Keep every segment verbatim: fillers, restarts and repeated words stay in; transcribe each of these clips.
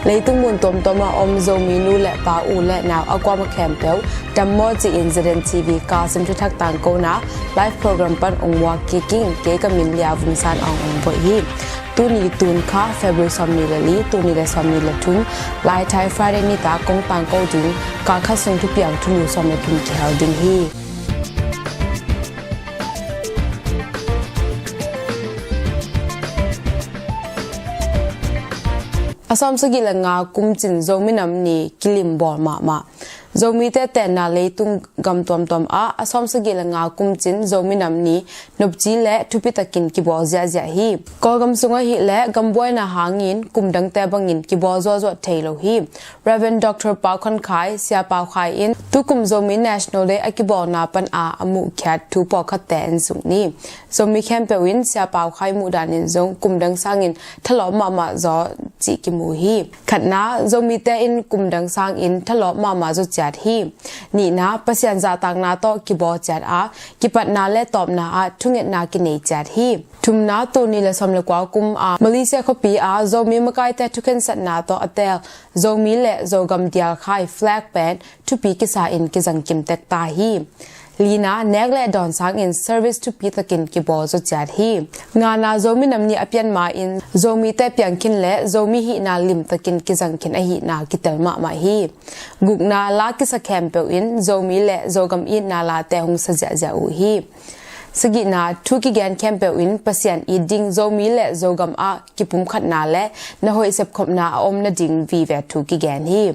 Leitung mun tuamtuam a om Zomi nu le pa, u le nau a kuamah khempeuh dam maw ci-in Z N T V Kachin thuthak tangkona live program pan ong muak kik ing. Kei ka min Lia Vung San Aung ong voih hi. Tuni tun kha February sawmnih le li, tul nih le sawmnih le thum, Lai Thai Friday nitak kong tangko ding kal khat sung thupiang thulu sawm le thum kihel ding hi. A sawmsagih le nga kum cin Zomi Nam Ni kilimbawl mahmah. Zomite tenna leitung gam tuamtuam ah a sawmsagih le nga kum cin Zomi Nam Ni nopci le thupi takin kibawl ziahziah hi. Kawlgam sung ahih leh gambuaina hangin kum dangte bangin kibawl zuahzuah thei lo hi. Reverend Doctor Pau Khan Khai, Sia Pau Khai in tukum Zomi National Day a kibawlna pan a a muhkhiat thu pawlkhatte en suk ni. Zomi khempeuh in Sia Pau Khai muhdan in zong kum dang sangin thalawp mahmah zaw cih kimu hi. Khatna, Zomite in kum dang sangin thalawp mahmah zaw ciat hi. Nihna, Pasian zahtakna tawh kibawl ciat a, kipatna le tawpna ah thungetna kinei ciat hi. Thumna, tul nih le sawm le kua kum a Malaysia khuapi a Zomi makaite thukhensatna tawh a tel Zomi le Zogam dialkhai flag pen thupi kisa in kizang kim tek ta hi. Lina, nek le dawn sangin service thupi takin kibawl zaw ciat hi. Ngana, Zomi Nam Ni a pian ma-in Zomite piang khin le Zomi hihna lim takin kizang khin ahihna kitel mahmah hi. Gukna, la kisa khempeuh in Zomi le Zogam itna late hong sa ziahziah uh hi. Sagihna, thu kigen khempeuh in Pasian it ding, Zomi le Zogam ah kipumkhatna le na hoih sepkhopna a om nading vive thu kigen hi.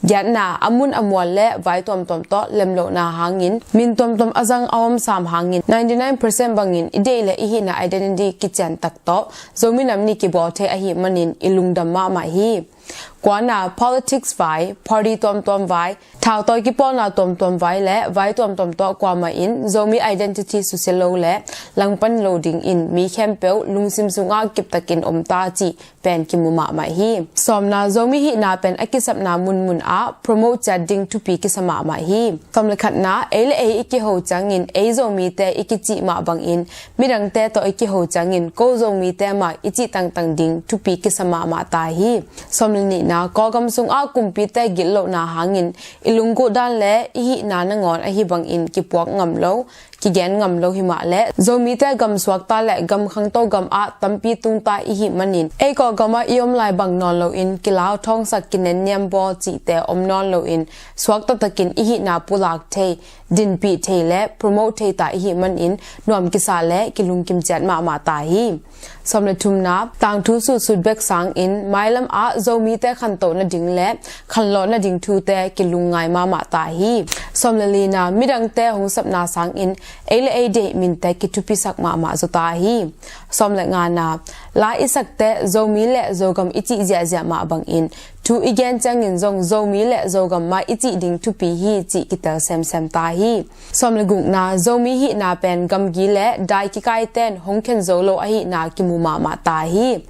Giatna, a mun a mual le vai tuamtuam tawh lemlohna hangin min tuamtuam a zang a om sam hangin ninety nine percent bangin i deih le i hihna identity kician tak tawh Zomi Nam Ni kibawl thei ahih manin i lungdam mahmah hi. Kuana, politics vai, party tuamtuam vai, thautawi kipawlna tuamtuam vai le vai tuamtuam tawh kuamah in Zomi identity susia lo le langpan lo dingin mi khempeuh lungsim sungah kiptakin om ta cih pen kimu mahmah hi. Sawmna, Zomi hihna pen a kisapna munmun ah promote ciat ding thupi kisa mahmah hi. Sawm le khatna, ei le ei i kiho ciangin ei Zomite i kicih mah bangin midangte tawh i kiho ciangin ko Zomite mah i cih tangtang ding thupi kisa mahmah ta hi. Sawm le nihna, Kawlgam sungah kumpite gitlohna hangin i lunggulh dan le i hihna nangawn ahi bangin kipuak ngam lo, kigen ngam lo himah le Zomite gam suakta le gam khangto gam ah tampi tungta i hih manin ei Kawlgam ah i om lai bang nawn loin kilau thawngsak kinenniam bawl cihte om nawn loin suakta takin i hihna pulak thei, dinpih thei le promote thei ta i hih manin nuam kisa le kilungkim ciat mahmah ta hi. Sawm le thumna, tangthu sutsut bek sangin mailam ah Zomite khantoh nading le khanlawh nading thute kilungngai mahmah ta hi. Sawm le lina, midangte hong sapna sangin ei le ei deih minte kithupisak mahmah zaw ta hi. Sawm le ngana, la i sakte Zomi le Zogam i cih ziahziah mah bangin thu i gen ciangin zong Zomi le Zogam mah i cih ding thupi hi cih kitel semsem ta hi. Sawm le gukna, Zomi hihna pen gamgi le dai kikaiten hong khen zo lo ahihna kimu mahmah ta hi.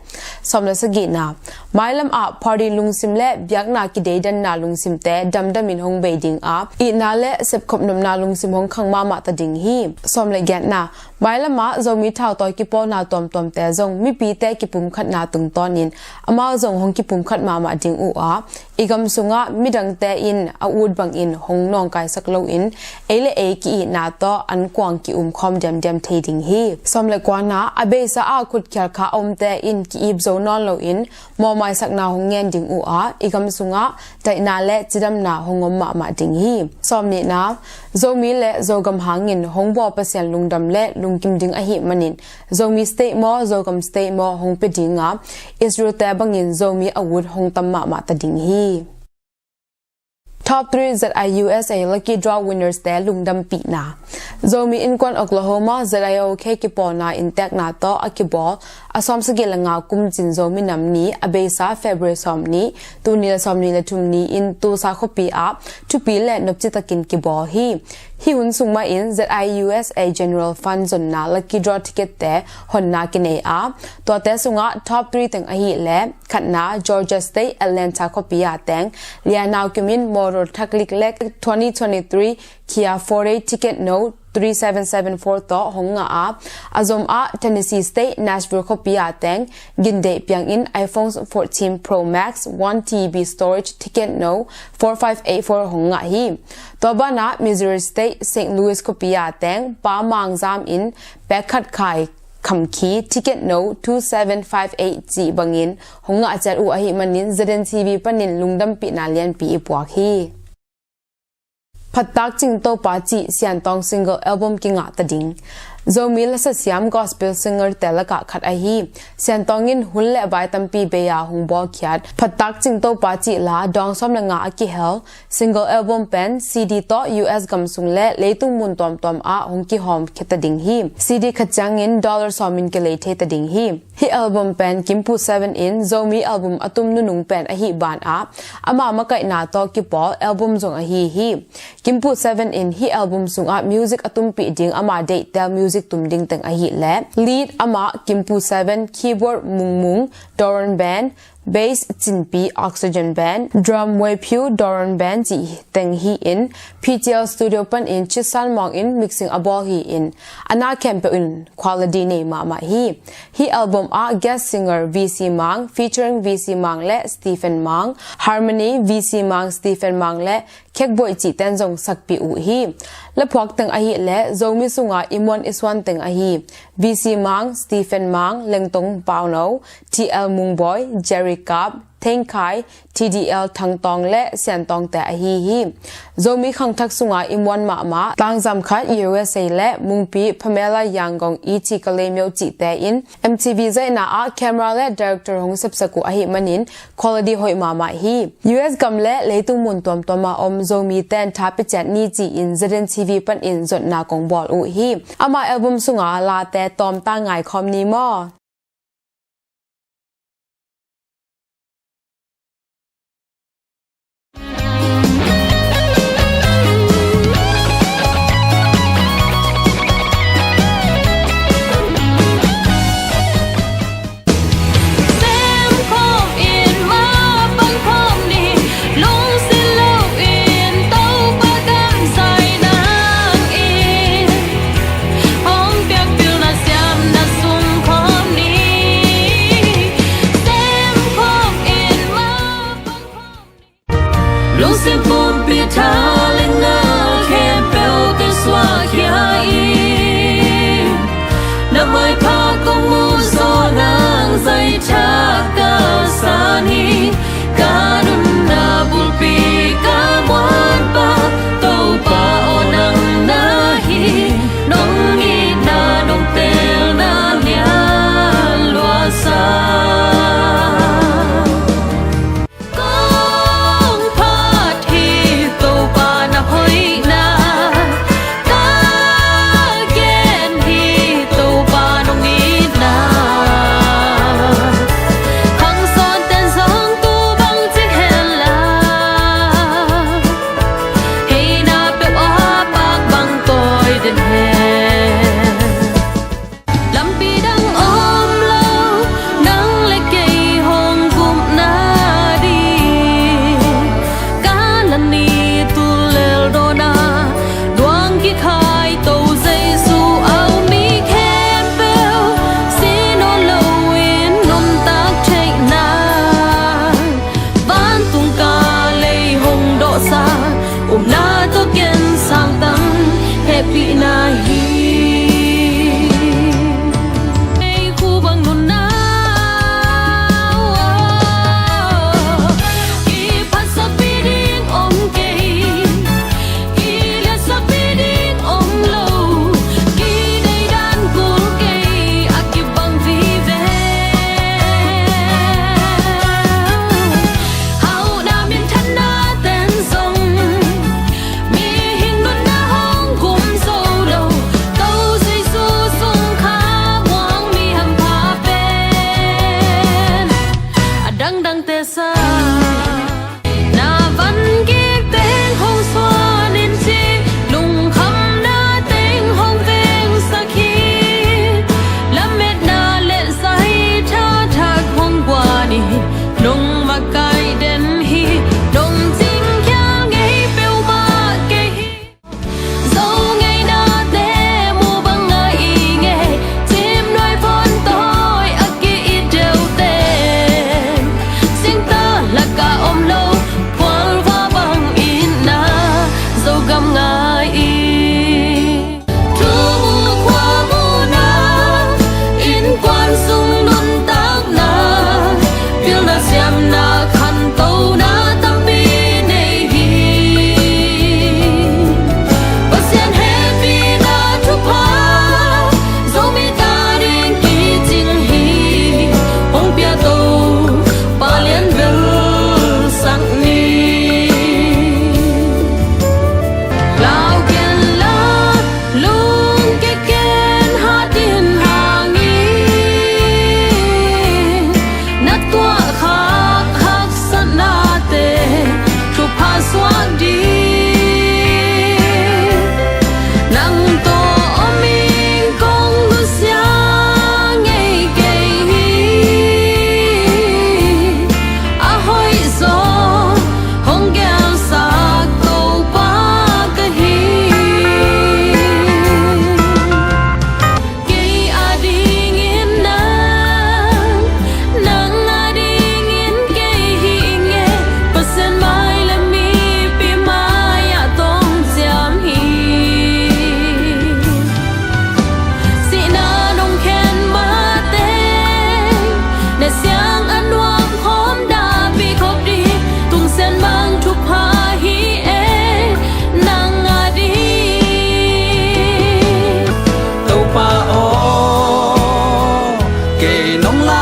Sawm le sagihna, mailam ah party lungsim le biakna kideidanna lungsimte damdamin hong bei ding a, itna le sepkhop nopna lungsim hong khang mahmah ta ding hi. Sawm le giatna, mailam ah Zomi thautawi kipawlna tuamtuamte zong mipite kipumkhatna tungtawnin amau zong hong kipumkhat mahmah ding uh a, i gam sungah midangte in a ut bangin hong nawngkaisak loin ei le ei ki-itna tawh an kuang ki-umkhawm diamdiam thei ding hi. Sawm le kuana, a beisa ah khutkhial kha a omte in ki-ip zo nawn loin mawhmaisakna hong ngen ding uh a, i gam sungah daihna le cidamna hong om mahmah ding hi. Sawm nihna, Zomi le Zogam hangin hong bawl Pasian lungdam le lungkim ding ahih manin Zomi State maw, Zogam State maw hong pia ding a, Israel te bangin Zomi a ut hong tam mahmah ta ding hi. Top three Z I U S A Lucky Draw Winners te lungdampihna. Zomi Innkuan Oklahoma Z I O K kipawlna inntekna tawh a kibawl a sawmsagih le nga kum cin Zomi Nam Ni a beisa February sawmnih, tul nih le sawmnih le thum ni-in Tulsa khuapi ah thupi le nopci takin kibawl hi. Hih hun sung mahin Z I U S A General Fund zonna Lucky Draw ticket te honna kinei a, tuate sungah top three teng ahih leh, khatna, Georgia State, Atlanta khuapi ah teng Lia Nau Kim in motor thaklik le twenty twenty-three Kia Forte ticket no three seven seven four tawh hong ngah a, a zom ah Tennessee State Nashville khuapi ah teng gindeh piangin iPhone fourteen Pro Max one T B storage ticket no four five eight four hong ngah hi. Tua banah Missouri State Saint Louis khuapi ah teng pa mangzam in pek khat khai khamkhi ticket no two seven five eight cih bangin hong ngah ciat uh ahih manin Z N T V panin lungdampihna lianpi i puak hi. Phattak Cing Topa cih Siantawng single album kingah ta ding. Zomi lasasiam gospel singer te lakah khat ahi Siantawng in hun le vai tampi bei a hong bawlkhiat Phattak Cing Topa cih la dawng sawm le nga a kihel single album pen C D tawh U S gam sung le leitung mun tuamtuam ah hong kihawm khia ta ding hi. C D khat ciangin dollar sawmin kilei thei ta ding hi. Hih album pen Kimpu Seven in Zomi album a tum nunung pen ahih banah ama makaihna tawh kipawl album zong ahi hi. Kimpu Seven in hih album sungah music a tumpih ding ama deihtel music tum ding teng ahih leh lead amah Kimpu Seven, keyboard Mungmung, Doron Band, bass Cinpi, Oxygen Band, drum Wei Pyu, Doron Band cih teng hi in P T L Studio panin Chisan Mawng in mixing a bawl hi in a na khempeuh in quality nei mahmah hi. Hih album ah guest singer V C Mang featuring V C Mang le Stephen Mang, harmony V C Mang, Stephen Mang le Khekboih cihten zong sakpih uh hi. Laphuak teng ahih leh Zomi sungah i muan i suan teng ahi V C Mang, Stephen Mang, Lengtong Pauno, T L Mungbawi, Jerry Kap, Thengkhai, T D L Thangtawng le Siantawng te ahi hi. Zomi khangthak sungah i muan mahmah Tangzam khat U S A le Mungpi, Pamela Yangon, E T Kalaymyo cihte in M T V zaihna ah camera le director hong sepsak uh ahih manin quality hoih mahmah hi. U S gam le leitung mun tuamtuam a om Zomi ten tha piciat ni ci-in Z N T V panin zotna kong bawl uh hi. Ama album sunga late tawmta ngaikhawm ni maw?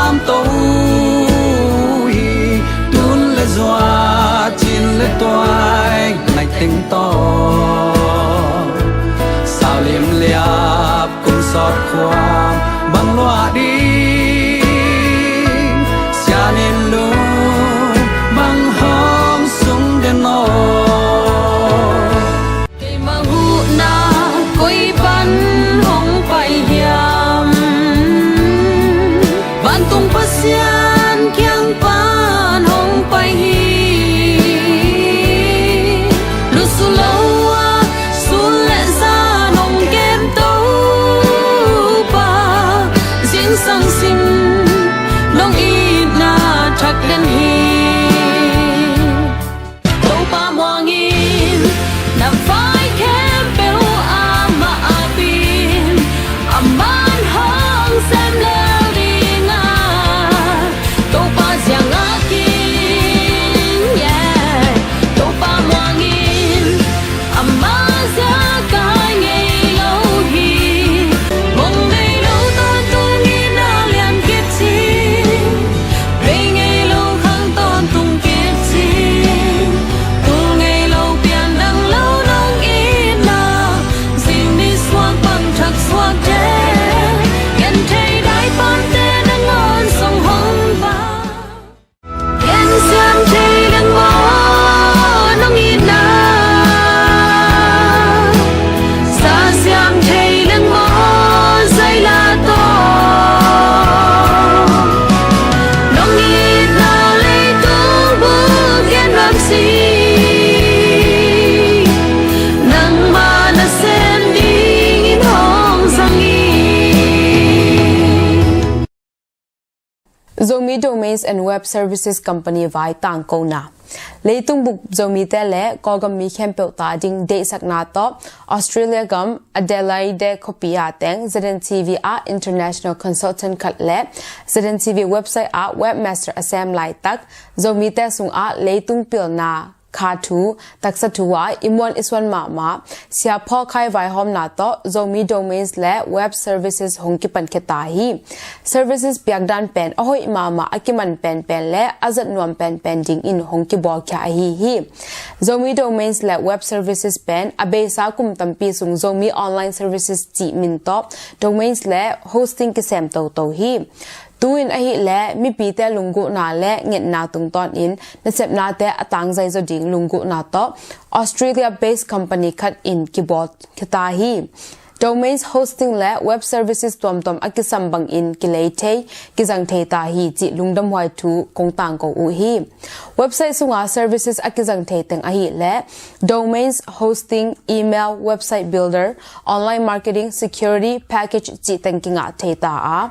Lamto hi tun le zua, cin le tuai, ngaih teng tawh sau limliap kum sawt khua bang luah ding, sianin lung bang hong sung den aw. Keimah huhna koi pan hong pai hiam? Vantung Pasian kiang pan hong pai hi. Lusu lo a sun le zan hong kem Topa, zingsang sim nong itna thak den hi. Topa muangin na vai khempeuh amah apin, aman hong sem lel ding a, Topa ziang a king, yeah. Topa muangin ama ziak a ngei lo hi. Mong ngei lo tawntung in a lian kit hi. Bei ngei lo khang tawntung kit hi. Tul ngei lo pian dang lo nong itna, zing ni suak bang thak suak te, gen thei dai pante na ngawn song hong ba. Gen siam thei leng maw nong itna? Sa siam thei leng maw zaila tawh? Nong itna leitung buk gen ram si, nangmah na sem dingin hong zang hi. Zomi Domains and Web Services Company vai tangkona. Leitung bup Zomite le Kawlgam mi khempeuh ta ding deihsakna tawh Australia gam Adelaide khuapi ah teng Z N T V ah international consultant khat le Z N T V website ah webmaster a sem laitak Zomite sungah leitung pilna kha thu, taksa thu ah i muan i suan mahmah Sia Paul Khai vaihawmna tawh Zomi Domains le Web Services hong kipankhia ta hi. Services piakdan pen a hoih mahmah, a kiman penpen le a zat nuam penpen dingin hong kibawlkhia ahi hi. Zomi Domains le Web Services pen a beisa kum tampi sung Zomi online services cih min tawh domains le hosting kisem toto hi. Tu-in ahih leh mipite lunggulhna le ngetna tungtawnin nasepnate a tangzai zaw ding lunggulhna tawh Australia-based company khat in kibawl khia ta hi. Domains hosting le web services tuamtuam a kisam bangin kilei thei, kizang thei ta hi cih lungdamhuai thu kong tangko uh hi. Website sunga services a kizang thei teng ahih leh domains hosting, email, website builder, online marketing, security package cih teng kingah thei ta a,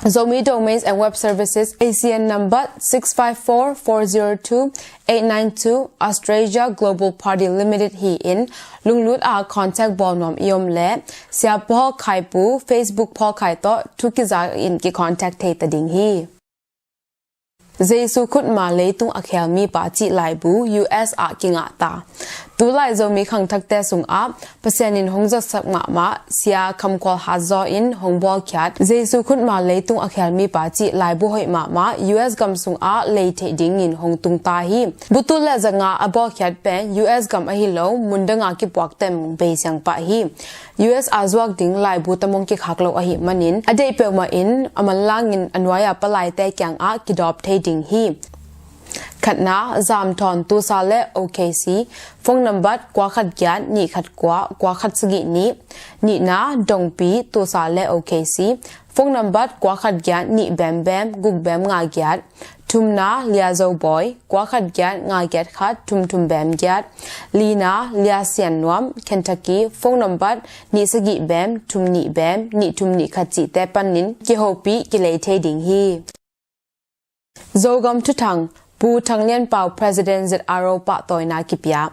Zomi Domains and Web Services, A C N number six five four, four zero two, eight nine two, Austrasia Global Party Limited hi-in, lunglut a contact bawl nuam i om leh Sia Paul Khai pu, Facebook Paul Khai tawh thu kiza in kicontact thei ta ding hi. Jesu Khutma Leitung A Khel Mipa cih laibu U S ah kingah ta. Tulai Zomi khangthakte sungah Pasian in hong zotsak mahmah Sia Kham Khual Hat Zaw in hong bawlkhiat Jesu Khutma Leitung A Khel Mipa cih laibu hoih mahmah U S gam sungah lei theih dingin hong tung ta hi. Butul le zanga a bawlkhiat pen U S gam ahi lo, mundanga kipuak teng bei siang pah hi. U S a zuak ding laibu tamong kikhak lo ahih manin a deih peuhmah in a manlangin a nuai-a palaite kiangah kidawp thei ding hi. Khatna, Zam Thawn Tulsa le O K C, phone number kua khat giat nih khat kua kua khat sagih nih. Nihna, Dongpi, Tulsa le O K C, phone number kua khat giat nih bem bem guk bem nga giat. Thumna, Lia Zo Bawi, kua khat giat nga giat khat thum thum bem giat. Lina, Lia Sian Nuam, Kentucky, phone number nih sagih bem thum nih bem nih thum nih khat cihte panin kihopih kilei thei ding hi. Zogam Thuthang, Pu Thang Lian Pau President Z R O pahtawina kipia.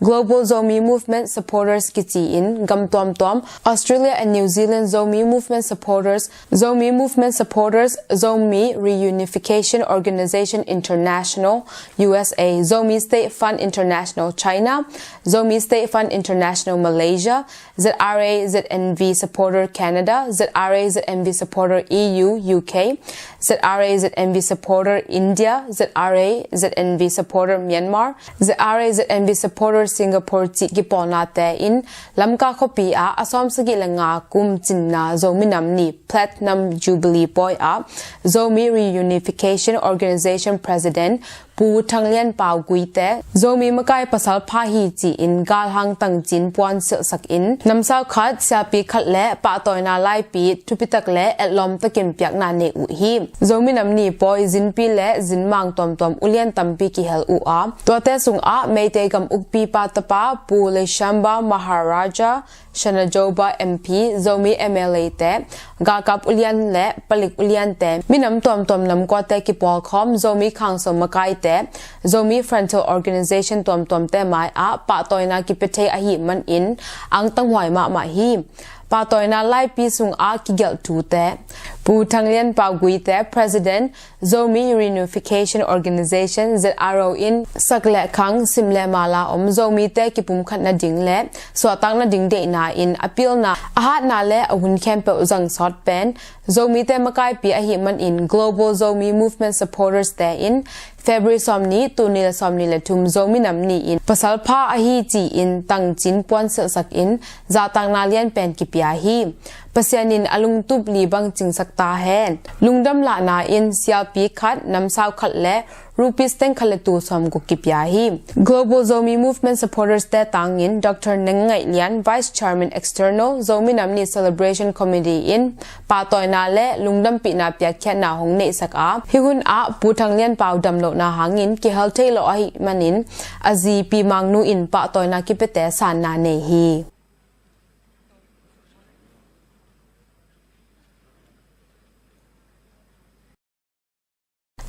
Global Zomi Movement Supporters kici-in gam tuamtuam, Australia and New Zealand Zomi Movement Supporters, Zomi Movement Supporters, Zomi Reunification Organization International, U S A, Zomi State Fund International, China, Zomi State Fund International, Malaysia, Z R A Z N V Supporter, Canada, Z R A Z N V Supporter, E U, U K, Z R A Z N V Supporter, India, Z R A Z N V Supporter, Myanmar, Z R A Z N V Supporter, Singapore cih kipawlnate in Lamka khuapi ah a sawmsagih le nga kum cinna Zomi Nam Ni Platinum Jubilee pawi ah Zomi Reunification Organization President Pu Thang Lian Pau Guite, Zomi makai pasal pha hi ci-in galhang tangcin puan silhsak in, namsau khat, siapi khat le pahtawina laipi thupitak le etlawm takin piakna nei uh hi. Zomi Nam Ni pawi zinpi le zinmang tuamtuam ulian tampi kihel uh a, tuate sungah Meitei gam ukpi pa tapa Pu Leishemba Maharaja Shanajouba M P, Zomi M L A te, galkap ulian le palik uliante, minam tuamtuam namkuate kipawlkhawm Zomi Council makaite, Zomi Frontier Organization tuamtuamte mai ah pahtawina kipia thei ahih manin angtanghuai mahmah hi. Pahtawina laipi sungah kigelh thute, Pu Thang Lian Pau Guite, President, Zomi Reunification Organization, Z R O in sak le khang, sim le mala om Zomite kipumkhat nading le suahtak nading deihna in a pilna, a hatna le a hun khempeuh zang sawt pen Zomite makaipi ahih manin Global Zomi Movement Supporters te in February sawmnih, tul nih le sawmnih le thum Zomi Nam Ni in pasal pha ahi ci-in tangcin puan silhsak in zahtakna lian pen kipia hi. Pasian in a lungtup li bang cingsak ta hen. Lungdam lahna in siapi khat, namsau khat le rupees teng khat le tul sawmguk kipia hi. Global Zomi Movement Supporters te tangin Doctor Neng Ngaih Lian, Vice Chairman External, Zomi Nam Ni Celebration Committee in pahtawina le lungdampihna piakkhiatna hong neihsak a, hih hun ah Pu Thang Lian Pau damlohna hangin kihel thei lo ahih manin a zi Pi Mang Nu in pahtawina kipiate sanna nei hi.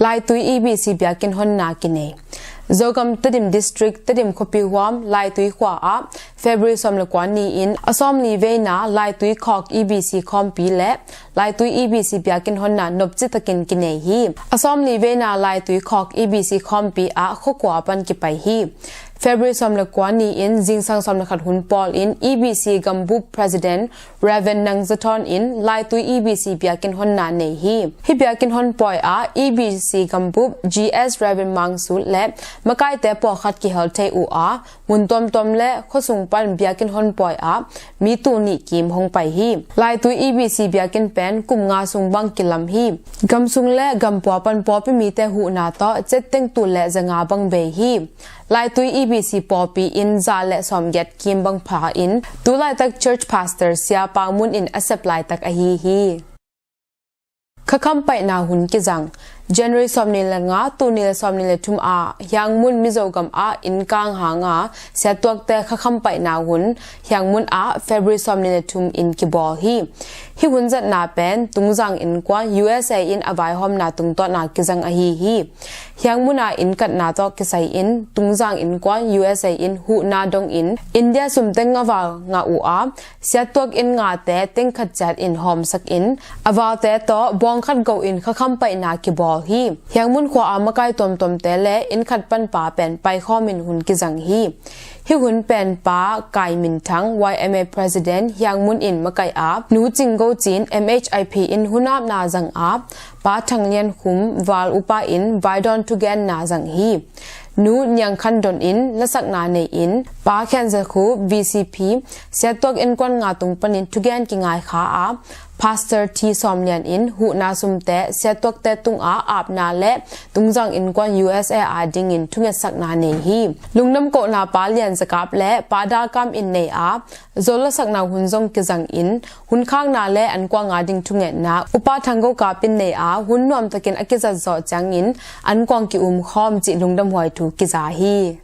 Laitui E B C biakinn honna kinei. Zogam Tedim District, Tedim khuapi huam Laitui khua ah February sawm le kua ni-in a sawmli veina Laitui Khawk E B C khawmpi le Laitui E B C biakinn honna nopci takin kinei hi. A sawmli veina Laitui Khawk E B C khawmpi ah khua kua pan kipai hi. February sawm le kua ni-in zingsang sawm le khat hun pawl in E B C gambup President Reverend Nang Za Thawn in Laitui E B C biakinn honna nei hi. Hih biakinn hon pawi ah E B C gambup G S Reverend Mang Sut le makaite pawlkhat kihel thei uh a, mun tuamtuam le khuasung pan biakinn hon pawi ah mi tul nih kim hong pai hi. Laitui E B C biakinn pen kum nga sung bang kilam hi. Gam sung le gam pua pan pawlpi mite huhna tawh cetteng tul le za nga bang bei hi. Laitui E B C pawlpi in za le sawmgiat kim bang pha in, tu laitak church pastor Sia Pau Mun in a sep laitak ahi hi. Khakham paihna hun kizang. January sawmnih le nga, tul nih le sawmnih le thum ah Hiang Mun Mizo gam ah inn kang hanga siattuakte khakham paihna hun Hiang Mun ah February sawmnih le thum in kibawl hi. Hih hun zatna pen Tungzang Innkuan U S A in a vaihawmna tungtawna kizang ahi hi. Hiang Mun ah inn katna tawh kisai in Tungzang Innkuan U S A in huhna dongin India sum teng nga val ngah uh a, siattuak inn ngate teng khat ciat in hawmsak in a valte tawh bawng khat go in khakham paihna kibawl hi. Hiang Mun khua a makai tuamtuamte le inn khat panpa pen paikhawm in hun kizang hi. Hih hun pen Pa Kai Min Thang, Y M A President, Hiang Mun in makaih a, Nu Cing Go Cin, M H I P in hunapna zang a, Pa Thang Lian Khum, Val Upa in vaidawn thugenna zang hi. Nu Niang Khan Don in lasakna nei in, Pa Khen Za Khu, V C P, siattuak innkuan nga tung panin thugen kingai kha a, Pastor Thi Sawm Lian in huhna sumte siattuakte tungah apna le Tungzang Innkuan U S A a dingin thungetsakna nei hi. Lungdam kohna Pa Lian Za Kap le Pa Da Kam in nei a, Zol lasakna hun zong kizang in, hun khakna le an kuang a ding thungetna Upa Thang Go Kap in nei a, hun nuamtakin a kizat zawh ciangin an kuang ki-um khawm cih lungdamhuai thu kiza hi.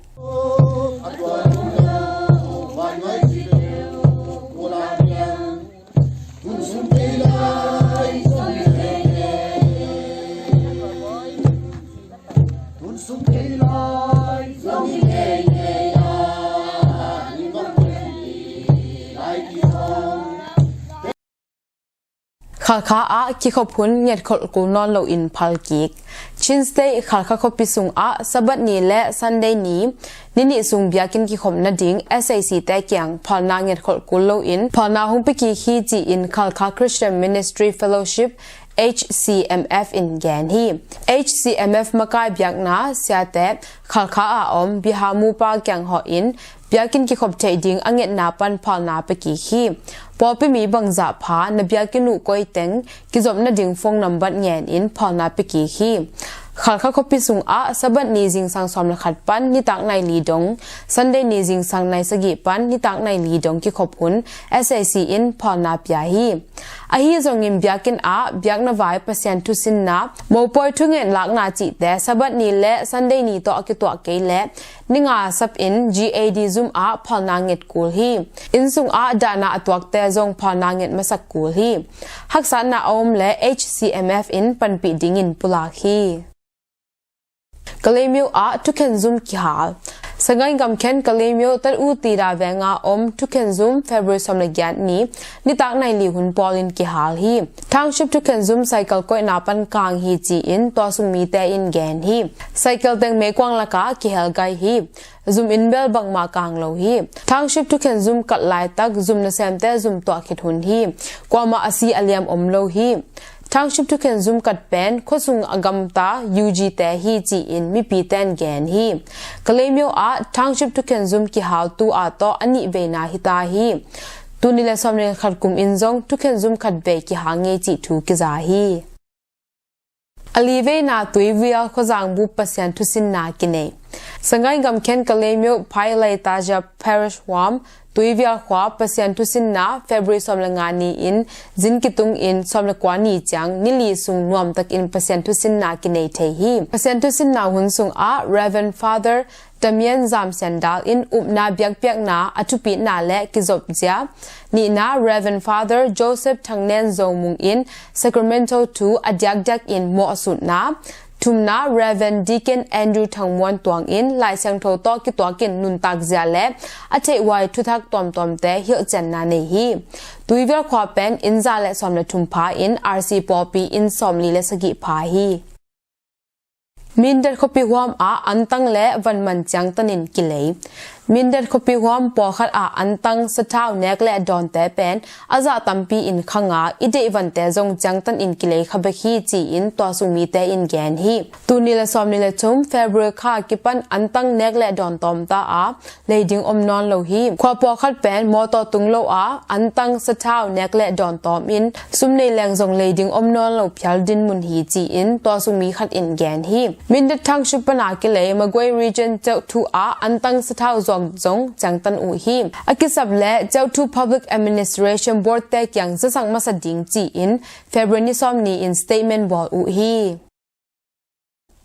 Khalkha ah kikhop hun ngetkholh kul nawn loin phal kik. Chin State Khalkha khuapi sungah Sabbath ni le Sunday ni ni nih sung biakinn kikhop nading S A C te kiang phalna ngetkholh kul loin phalna hong pia kik hi ci-in Khalkha Christian Ministry Fellowship, H C M F in gen hi. H C M F makai biakna siate Khalkha a om Biaha Mupa kiang hawhin biakinn kikhop theih ding a ngetna pan phalna pia kik hi. Pawlpi mi bangzah pha na biakinn uh koi teng kizop nading phone nambat ngenin phalna pia kik hi. Khalkha khuapi sungah Sabbath ni zingsang sawm le khat pan nitak nai li dong, Sunday ni zingsang nai sagih pan nitak nai li dong kikhop hun S A C in phalna pia hi. Ahi zongin biakinn ah biakna vai, Pasian thusinna, mopawi thungen lakna cihte Sabbath ni le Sunday ni tawh a kituah kei leh ni nga sapin G A D zum ah phalna nget kul hi. Inn sungah dahna a tuakte zong phalna nget masak kul hi. Haksatna a om leh H C M F in panpih dingin pulak hi. Kalaymyo ah thukhen zum kihal. Sagaing gamkhen Kalaymyo Tat U Tira venga om thukhen zum February sawm le giat ni nitak nai li hun pawlin kihal hi. Township thukhen zum cycle koihna pan kang hi ci-in tuasung mite in gen hi. Cycle teng meikuang lakah kihel gai hi. Zum in bel bangmah kang lo hi. Township thukhen zum kat laitak zum nasemte zum tuah khit hun hi. Kuamah a si a liam om lo hi. Township thukhen zum kat pen khuasung a gamta U G te hi ci-in mipite in gen hi. Kalaymyo ah township thukhen zum kihal tu a tawh a nih veina hita hi. Tul nih le sawm le khat kum in zong thukhen zum khat vei kihal ngei cih thu kiza hi. A li veina Tuivial khuazangbu Pasian thusinna kinei. Sagaing gamkhen Kalaymyo Phai Laitaja Parish huam Tuivial khua Pasian thusinna February sawm le nga ni-in zin kitung in sawm le kua ni ciang ni li sung nuamtakin Pasian thusinna kinei thei hi. Pasian thusinna hun sungah Reverend Father Damian Zam Sian Dal in upna biakpiakna a thupitna le kizopzia, nihna Reverend Father Joseph Thangnen Zo Mung in Sacramento thu a diakdiak in mawhsutna, thumna Reverend Deacon Andrew Thang Muan Tuang in Lai Siangtho tawh kituakin nuntakzia le a theihhuai thuthak tuamtuamte hilhcianna nei hi. Tuivial khua pen inn za le sawm le thum pha in R C pawlpi inn sawmli le sagih pha hi. Mindat khuapi huam ah antang le vanman ciangtanin kilei. Mindat khuapi huam pawlkhat ah antang, sathau, nek le dawnte pen a zah tampi in khanga i deih vante zong ciangtanin kilei kha bek hi ci-in tuasung mite in gen hi. Tul nih le sawm nih le thum February kha kipan antang, nek le dawn tawm ta a lei ding om nawn lo hi. Khua pawlkhat pen mawtaw tung lo a antang, sathau, nek le dawn tawm in sum nei leng zong lei ding om nawn lo phial dinmun hi ci-in tuasung mi khat in gen hi. Mindat Township pana kilei Magway Region Ceuhthu ah antang, sathau zuak zong ciangtan uh hi. A kisap le Ceuhthu Public Administration Board te kiang zasak masa ding ci-in February ni sawm ni-in statement bawl uh hi.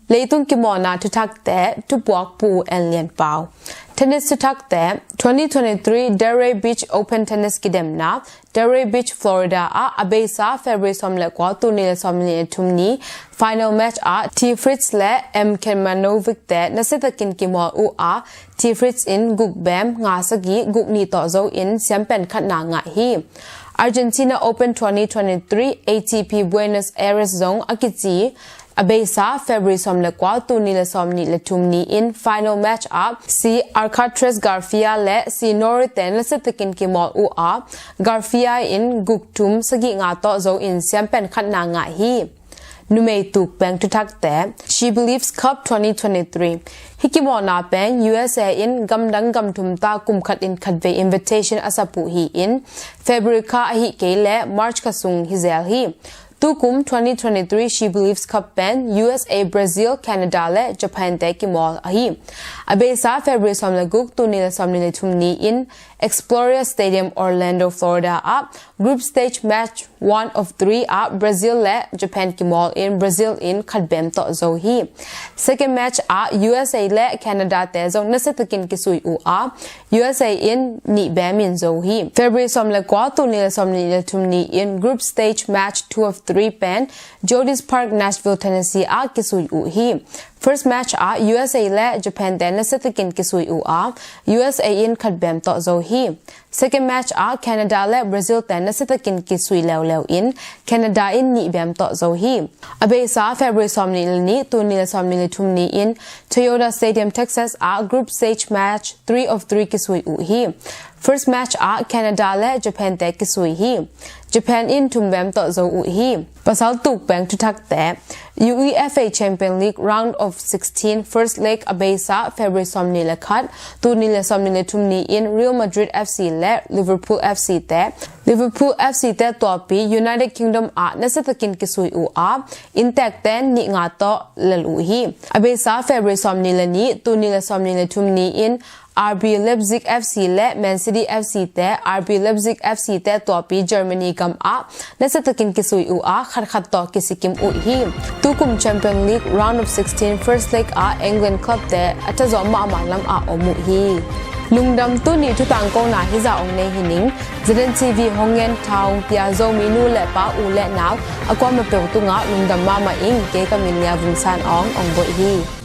Leitung kimawlna thuthakte, thupuak Pu En Lian Pau. Tennis thuthakte, twenty twenty-three Delray Beach Open Tennis kidemna, Delray Beach, Florida ah a beisa February sawm le kua, tul nih le sawm nih le thum ni final match ah T Fritz le M Kemanovic te nasiatakin kimawl uh a, T Fritz in guk bem, nga sagih, guk nih tawh zo in siampen khatna ngah hi. Argentina Open twenty twenty-three A T P Buenos Aires zong a kici a beisa February sawm le kua, tul nih le sawm nih le thum ni-in final match ah C Alcaraz Garcia le C Norrie te nasiatakin kimawl uh a, Garcia in guk thum, sagih nga tawh zo in siampen khatna ngah hi. Numei tukpeng thuthakte, She Believes Cup twenty twenty-three. Hih kimawlna pen U S A in gamdang gam thum ta kum khat in khatvei invitation a sap uh hi-in February kha ahih kei leh March kha sung hi zel hi. Tukum twenty twenty-three She Believes Cup pen U S A, Brazil, Canada le Japan te kimawl ahi. A beisa February sawm le guk, tul nih le sawm nih le thum ni-in Exploria Stadium, Orlando, Florida ah group stage match one of three ah Brazil le Japan kimawl in Brazil in khat bem tawh zo hi. Second match ah U S A le Canada te zong nasiatakin kisui uh a, U S A in nih bem in zo hi. February sawm le kua, tul nih le sawm nih le thum ni-in group stage match two of three pen Geodis Park, Nashville, Tennessee ah kisui uh hi. First match ah U S A le Japan te nasiatakin kisui uh a, U S A in khat bem tawh zo hi. Second match ah Canada le Brazil te nasiatakin kisui leuleu leu in Canada in nih bem tawh zo hi. A beisa February sawmnih le nih, tul nih le sawmnih le thum ni-in Toyota Stadium, Texas ah group stage match three of three kisui uh hi. First match ah Canada le Japan te kisui hi. Japan in thum bem tawh zo uh hi. Pasal tuk peng thuthakte, UEFA Champion League round of sixteen first leg a beisa February sawmnih le khat, tul nih le sawmnih le thum ni-in Real Madrid F C le Liverpool F C te, Liverpool F C te tuahpi United Kingdom ah nasiatakin kisui uh a, innteekte nih nga tawh lel uh hi. A beisa February sawmnih le nih, tul nih le sawmnih le thum ni-in R B Leipzig F C le Man City F C te, R B Leipzig F C te tuahpi Germany gam ah nasiatakin kisui uh a, khatkhat tawh kisikim uh hi. Tukum Champion League round of sixteen first leg ah England club te a thazawh mahmah lam ah om uh hi. Lungdam. Tuni thutangkona hizah ong nei hi ning. Z N T V hong ngen, tha hong pia Zomi nu le pa, u le nau a kuamah peuh tungah lungdam mahmah ing. Kei ka min Lia Vung San Aung, ong boih hi.